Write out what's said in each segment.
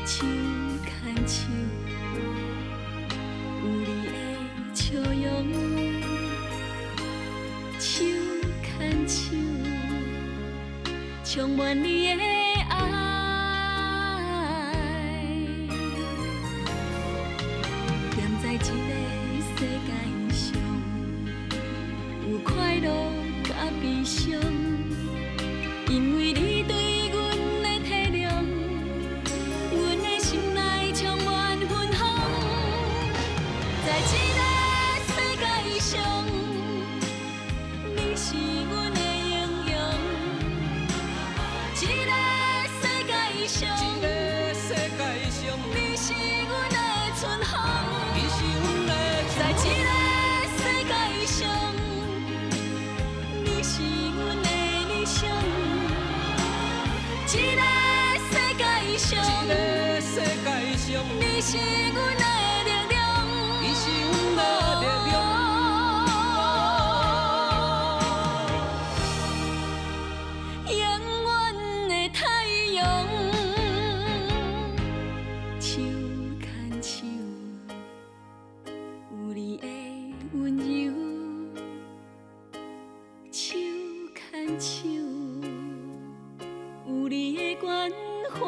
手牽手，有你的笑容，手牽手，充滿你的愛。踮在這个世界上，有快樂佮悲傷，因為你對阮的體諒，阮的心內充滿芬芳。在這个世界上，你是阮的英雄。這个世界上，這个世界上，你是阮的春風。你是阮的在這个世界上，你是阮的理想。這个世界上，這个世界上，你是阮的力量。你是阮的力量。永遠的太陽，手牽手，有你的溫柔，手牽手，有你的關懷。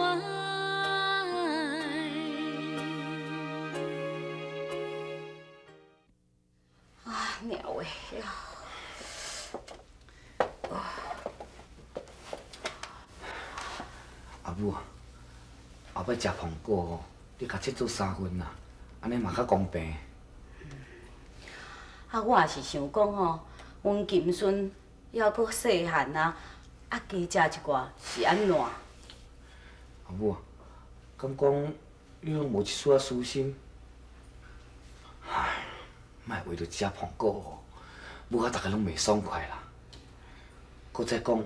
啊，娘喂！阿母啊，後擺食蘋果吼，你共切做三份啦，按呢嘛較公平。啊，我也是想講吼，阮金孫猶閣細漢啊，啊加食一寡是按怎？阿母啊，敢講你攏無一絲仔私心？唉，莫為著一隻蘋果吼，母甲逐家攏袂爽快啦。閣再講，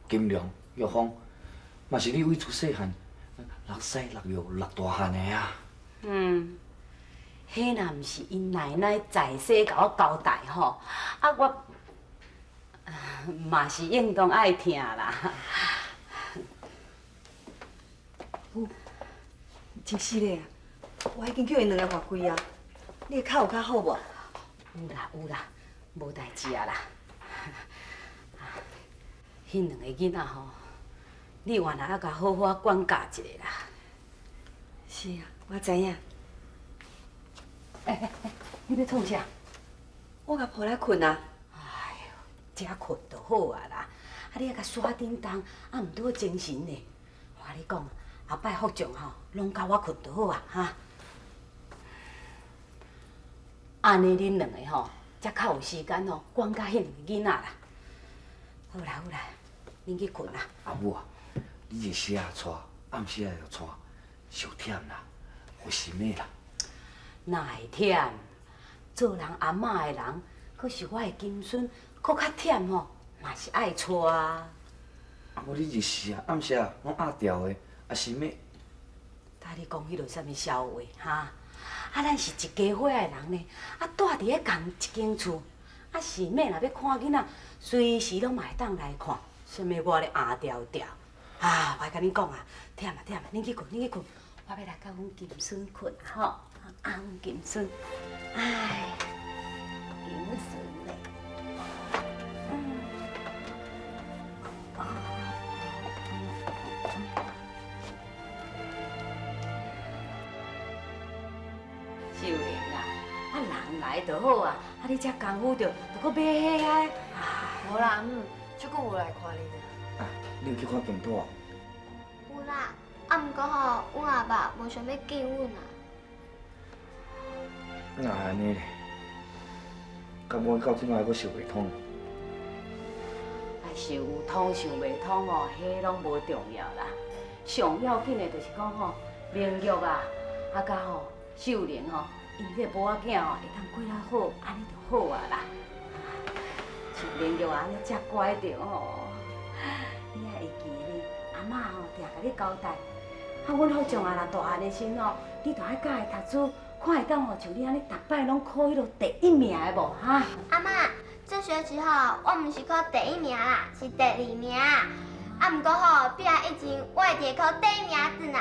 金良、玉鳳，嘛是你為自細漢，落屎落尿落大漢的啊。嗯，彼若毋是𪜶奶奶在世共我交代吼，啊我嘛是應當愛聽啦。有，真死咧啊！我已經叫𪜶兩个罰跪啊！你的跤有較好無？有啦有啦，無代誌啊啦。彼兩个囡仔吼，你原來愛共好好管教一下啦。是啊，我知影。欸欸欸，你欲創啥？我共抱來睏啊。哎喲，這睏就好啊啦。啊，你愛共徙叮當，啊，毋拄好精神咧。我共你講，後擺福將吼，攏交我睏就好啊，哈。按呢，恁兩个吼，才較有時間吼，管教彼兩个囡仔啦。好啦好啦，恁去睏啦。阿母啊，你日時也帶，暗時也帶，傷忝啦，有心的啦。哪會忝？做人阿嬤的人，閣是我的金孫，閣較忝吼，嘛是愛帶啊。啊，無你日時啊、暗時啊，攏壓調的，啊是欲？搭你講彼落啥物痟話哈？啊，咱是一家伙的人呢，啊，蹛佇咧仝一間厝，啊，是欲若欲看囡仔，隨時攏嘛會當來看，啥物我咧壓調調。啊，我共恁講啊，忝啊忝啊，恁去睏，恁去睏，我欲來佮阮金孫睏啊吼，啊，阮金孫，唉，金孫咧。秀玲啊，啊人來就好啊，啊你這功夫著，著閣買彼个啊。無啦，阿姆，這久無來看恁啊。啊，你有去看病拄？有啦，啊，毋過吼，阮阿爸無想欲見阮啊。哪會按呢咧？敢阮到這擺閣想袂通？啊，想有通想袂通哦，彼攏無重要啦。上要緊的就是講吼，明玉啊，啊佮吼秀玲吼，𪜶這个某仔囝吼會當過較好，按呢就好啊啦。像明玉按呢遮乖著吼，你還會記得阿嬤吼定共你交代，啊，阮福將啊若大漢的時陣吼，你著愛教伊讀書，看會當吼像你按呢逐擺攏考彼落第一名的無哈？阿嬤，這學期吼，我毋是考第一名啦，是第二名。啊，毋過吼，畢業以前我會直考第一名轉來。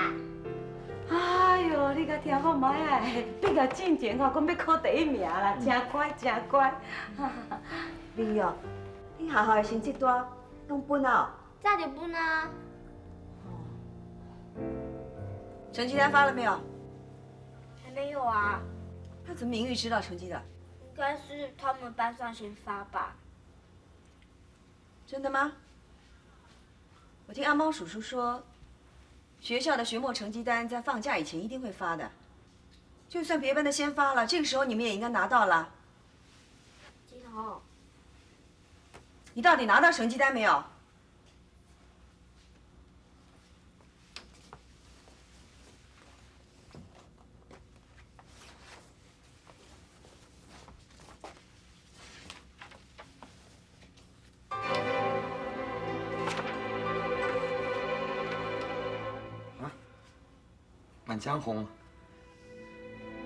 哎哟，你敢聽看覓啊？畢業進前吼，講欲考第一名啦，真乖真乖。明玉，你學校的成績單攏分啊？早就分啊。成績單發了沒有？還沒有啊。那怎麼明玉知道成績的？應該是他們班上先發吧。真的嗎？我聽阿貓叔叔說，學校的學末成績單在放假以前一定會發的。就算別班的先發了，這個時候你們也應該拿到了。金紅，你到底拿到成績單沒有？滿江紅。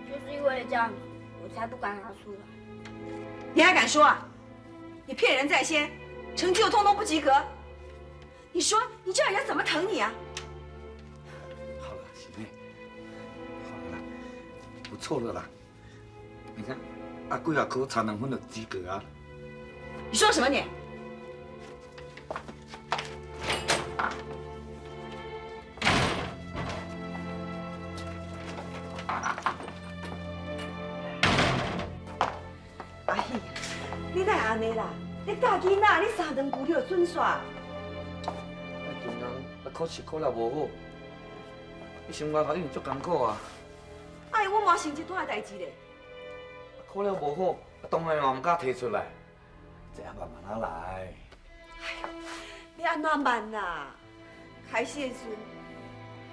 就是因為這樣子，我才不敢拿出來。你還敢說啊？你騙人在先，成績又通通不及格。你說你叫人家怎麼疼你啊？好了，喜妹，好了啦，不錯了啦。你看，阿貴啊，考差兩分就及格啊。你說什麼你？阿喜，你哪會按呢啦？你教囡仔，你三頓句你就準煞。啊，金龍，啊考試考了無好，你生活已經足艱苦啊。哎，我嘛成績單的代誌咧。考了無好，啊當然嘛毋敢提出來，這還慢慢仔來。哎呦，你按怎慢啦？開始的時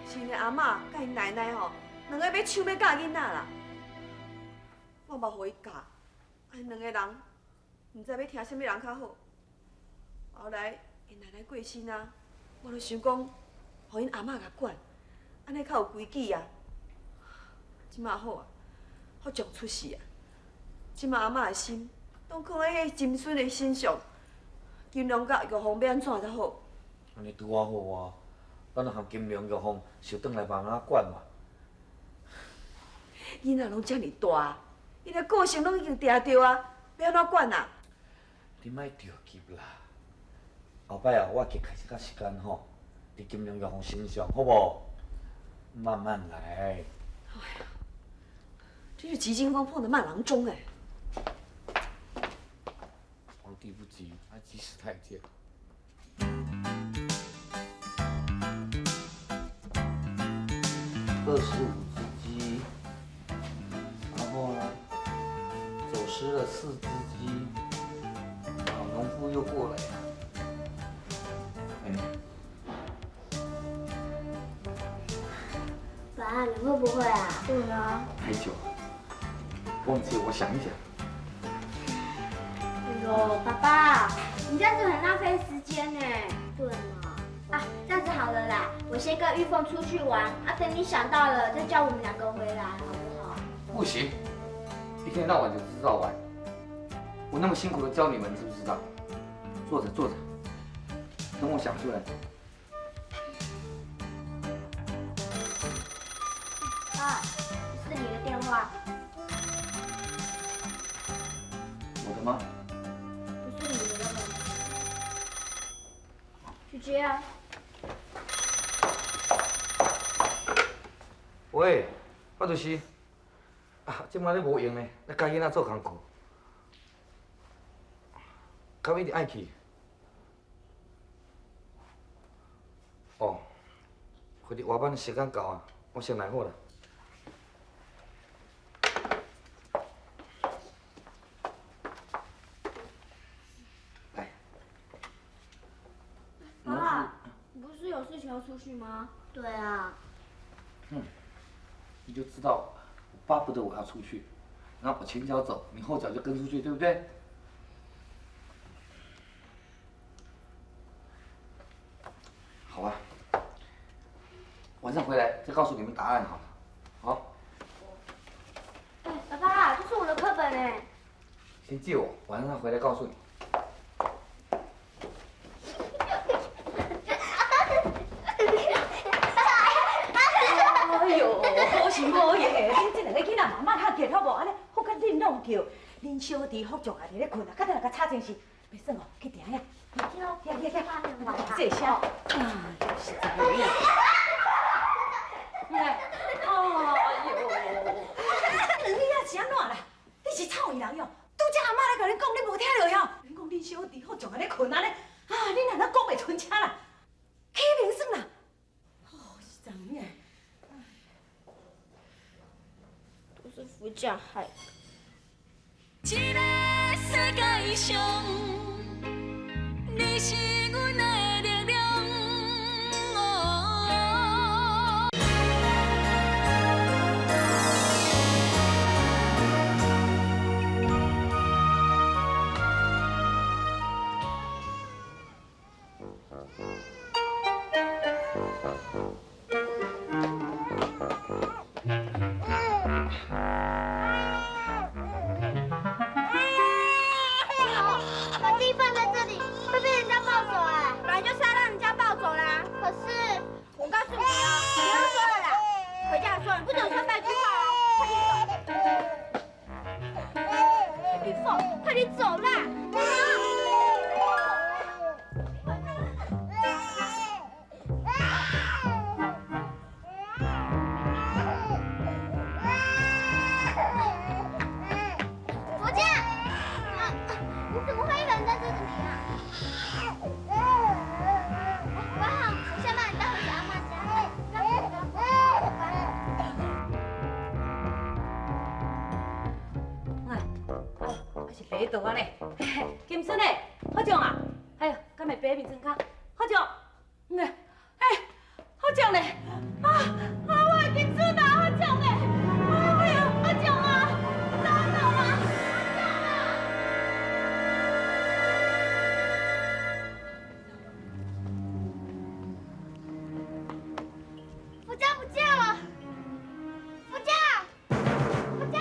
陣，是𪜶阿嬤佮𪜶奶奶吼，兩个欲搶欲教囡仔啦。我嘛予伊教，啊，𪜶兩个人毋知欲聽啥物人較好。後來𪜶奶奶過身啊，我就想講，予𪜶阿嬤共管，按呢較有規矩啊。這馬好啊，福將出世啊，這馬阿嬤的心攏囥佇彼个金孫的身上，金龍佮玉鳳欲按怎才好？按呢拄仔好啊，咱著和金龍、玉鳳收轉來慢慢管嘛。囡仔攏遮爾大，𪜶的個性攏已經定著啊，欲按怎管啊？你莫著急啦，後擺啊，我會開始較時間吼，佇金龍、玉鳳身上，好無？慢慢來。哎呀，真是急驚風碰的慢郎中哎。皇帝不急，愛急死太監。25隻雞，然後呢，走失了4隻雞，啊，農夫又過來了。哎，爸，你會不會啊？對啊。太久了，忘記，我想一想。哎呦，爸爸，你這樣子很浪費時間呢。對嘛？啊，這樣子好了啦，我先跟玉鳳出去玩，啊，等你想到了再叫我們兩個回來，好不好？不行，一天到晚就知道玩，我那麼辛苦的教你們，知不知道？坐着坐着，等我想出來。爸，是你的電話。我的嗎？不是你的嗎？去接啊。喂，我就是，啊，這擺你無閒呢，咧教囡仔做工課，較一直愛去。哦，回去外班時間到啊，我先來好啦。來。爸，你不是有事情要出去嗎？對啊。嗯。你就知道，我巴不得我要出去，然後我前腳走，你後腳就跟出去，對不對？好吧，晚上回來再告訴你們答案好了。好。哎，爸爸，這是我的課本哎。先借我，晚上回來告訴你。哎呦！是無用的，恁這兩個囡仔慢慢較結好無？按呢好較恁攏叫，恁小弟福將也佇咧睏啊，較等來共吵精神，袂耍哦，去定遐。去咯，去去去，這聲，啊，實在有影。哎呦，兩個仔是按怎啦？你是臭伊人喲？拄才阿嬤咧共恁講，你無聽著喲？恁講恁小弟福將咧睏按呢，啊，恁按怎講袂吞聲啦？起名耍啦？哦，實在有影。都是福將害的。這个世界上，你是阮的力量。把弟放在這裡會被人家抱走哎，本來就是要讓人家抱走啦。可是我告訴你哦，不用說了啦，回家的時候你不准說半句話哦，快點走。玉鳳，快點走啦！福將，你怎麼會一個人在這裡啊？乖好，我先把你帶回去阿嬤家。乖。哎，哦，還是白桌啊呢？金孫嘞，福將啊，哎呦，敢會白面床跤？福將，哎，福將嘞，啊啊，我的金孫啊，福將嘞，哎呦，福將啊，走倒啦，福將啊！福將不見了，福將，福將。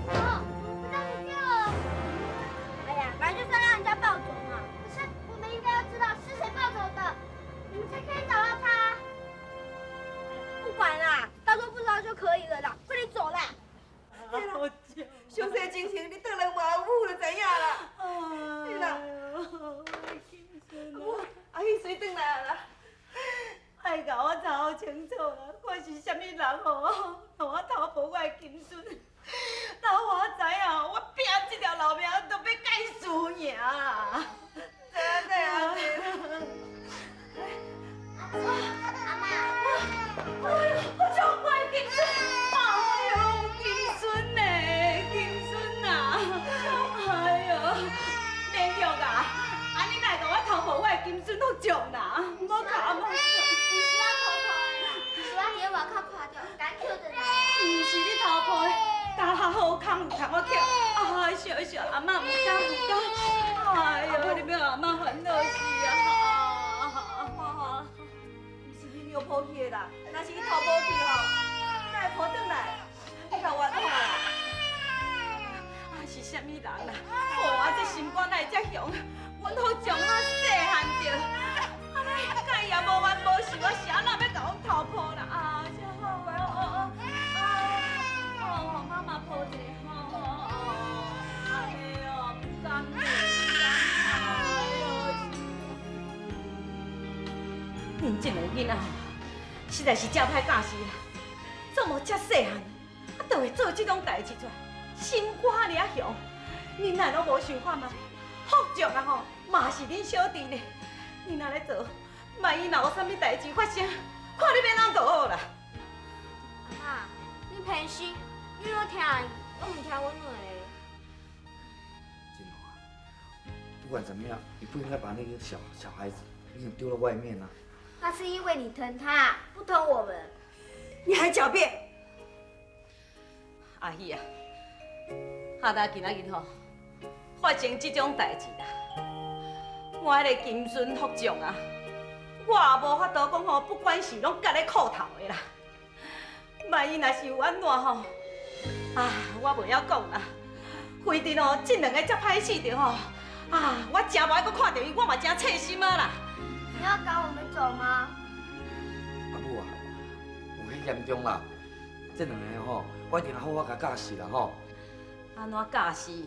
哦，福將不見了。哎呀，本來就是要讓人家抱走嘛。可是我們應該要知道是誰抱走的，你們才可以找到他。不管啦，到時候不知道就可以了啦，快點走啦。詳細情形你轉來問阿母就知影啦。是啦，阿母，阿彼隨轉來啊啦。愛共我查清楚啦，看是啥物人吼，予我偷抱我的金孫。若予我知影，我拼這條老命都欲共伊輸贏啊！知影知影。阿嬤，哎呦，我將我的金孫，哎呦，金孫呢？金孫啊！哎呦，免玉啊，按呢哪會共我偷抱我的金孫福將啦？莫共阿嬤。你是要偷抱的啦，是我佇外口看著，共抾轉來。毋是你偷抱的，家下好康有通我抾，啊，小小阿嬤毋敢毋敢，哎呦，你欲阿嬤煩惱死啊！毋是你尿抱去的啦，若是伊偷抱去吼，哪會抱轉來？你共冤枉啦！啊，是啥物人啦？予我這心肝哪會遮雄？阮福將我細漢著，按呢佮伊也無冤無仇，我是按怎欲共阮偷抱啦？啊，這好啊，哦哦哦，哦，媽媽抱一下吼，哎呦，毋甘毋甘，哎呦！恁這兩個囡仔吼，實在是真歹教死啦，怎麼遮細漢，啊，就會做這種代誌出來，心肝爾雄，恁哪攏無想看覓？福將啊吼，嘛是恁小弟呢，恁按呢做，萬一若有啥物代誌發生，看你欲按怎就好啦。阿嬤，你偏心，你攏聽伊，攏毋聽阮話。金龍啊，不管怎麼樣，你不應該把那個小小孩子一個丟到外面啊。那是因為你疼他，不疼我們。你還狡辯？阿喜啊，哈達今仔日吼發生這種代誌啦，我彼个金孫福將啊，我也無法度講吼，不管是攏佮咧褲頭的啦。萬一若是有按怎吼，啊，我袂曉講啦。非得哦，這兩个遮歹勢著吼，啊，我真無愛閣看著伊，我嘛真切心啊啦。你要赶我们走吗？阿母啊，有彼严重啦。这两个吼，我一定好好共教示啦吼。按怎教示？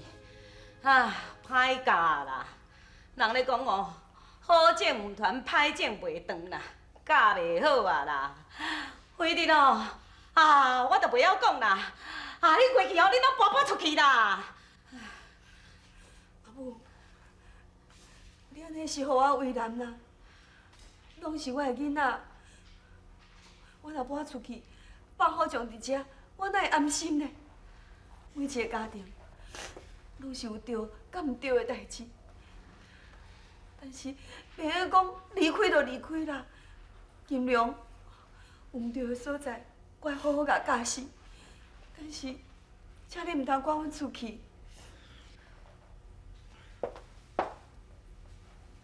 啊，歹教啦！人咧讲哦，好种毋传，歹种袂长啦，教袂好啊啦。非得哦，啊，我就袂晓讲啦。啊，你过去哦，你拢跋跋出去啦。阿母，你按呢是予我为难啦，拢是我的囡仔，我若跋出去，放好将伫遮，我哪会安心呢？每一个家庭，拢是有对佮毋对的代志，但是袂用讲离开就离开啦。金良有毋对的所在，我会好好共教示。但是，请你毋通赶阮出去。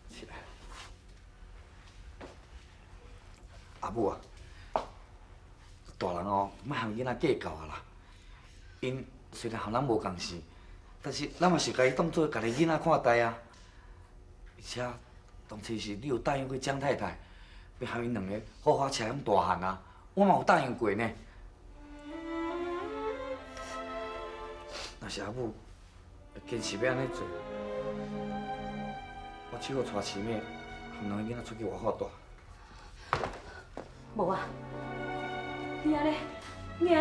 起来，阿母啊，大人哦，莫和囡仔计较啊啦。𪜶虽然和咱无仝姓，但是咱嘛是共伊当做家己囡仔看待啊。而且当初时你有答应过江太太，欲和𪜶两个好好饲养大汉啊，我嘛有答应过呢。若是阿母坚持欲按呢做，我只好带慈妹和两个囡仔出去外口住。无啊，你按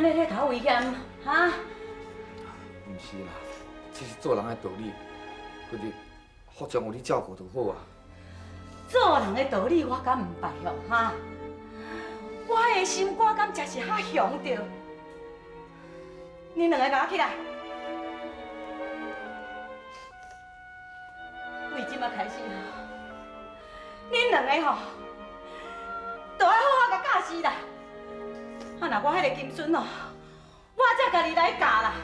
呢咧共我威胁，哈？毋是啦，这是做人的道理，或者福将有你照顾就好啊。做人的道理我敢毋捌哟，哈？我的心肝敢真是较雄著？恁两个共我起来！为这马开始，恁两个吼，都爱好好共教示啦。啊，若我彼个金孙哦，我才家己来教啦。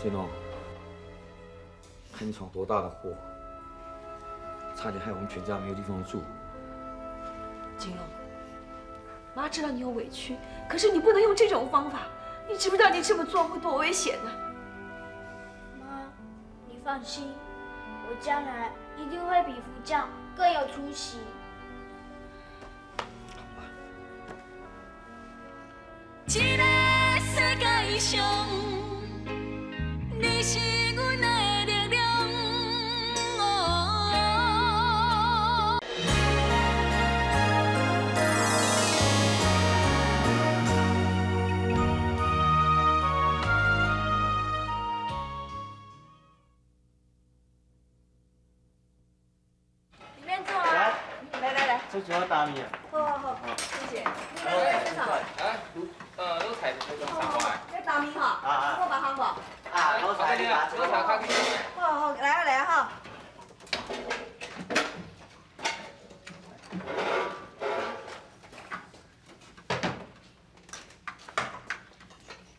金龙，看你闯多大的祸，差点害我们全家没有地方住。金龙，妈知道你有委屈，可是你不能用这种方法。你知不知道你这么做会多危险呢？妈，你放心，我将来一定会比福将更有出息。这个世界上，你是阮的力量。里面坐啊！来来来，这就要打面啊！好好好，谢谢。你来这场。来，卤菜这种三块。这打面哈，我把好不？啊，卤菜你拿，卤菜较紧。好好，来啊来啊哈。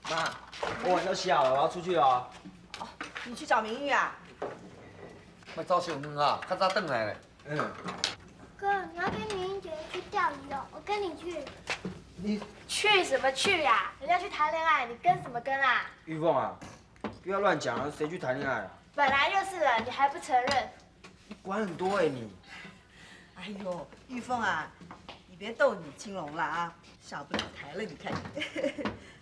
妈，我碗都洗好了，我要出去了。哦，你去找明玉啊？莫走伤远啊，较早转来咧。嗯。哥，你要跟明玉姐姐去钓鱼哦，我跟你去。你去什么去呀？人家去谈恋爱，你跟什么跟啊？玉凤啊，不要乱讲啊，谁去谈恋爱啊？本来就是了，你还不承认？你管很多哎你。哎呦，玉凤啊，你别逗你金龙了啊，上不了台了，你看你。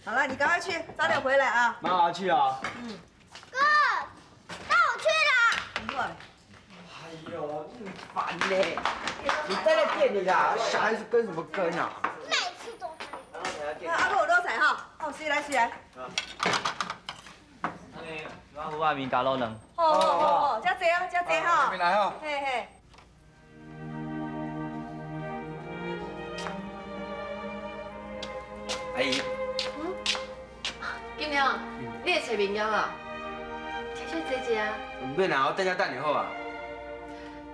好了，你赶快去，早点回来啊。妈，我要去啊。嗯。哥，带我去啦。你过来。哎呦，你烦呢！你待在店里啦，小孩子跟什么跟啊？每次都。阿哥有卤菜哈，哦，谁来谁来。我有仔面加卤卵。好好好好，遮济啊，遮济哈。来哦。嘿嘿。阿姨。嗯。金良，你会揣明玉啊？请小坐坐啊。唔免啦，我等下等你好啊。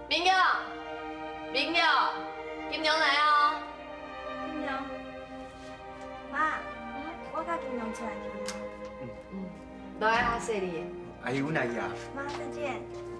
明玉，明玉，金良来啊！金良，妈，我佮金良出来去。嗯嗯，落来较细腻。啊，阿姨，阮来去啊。媽再見。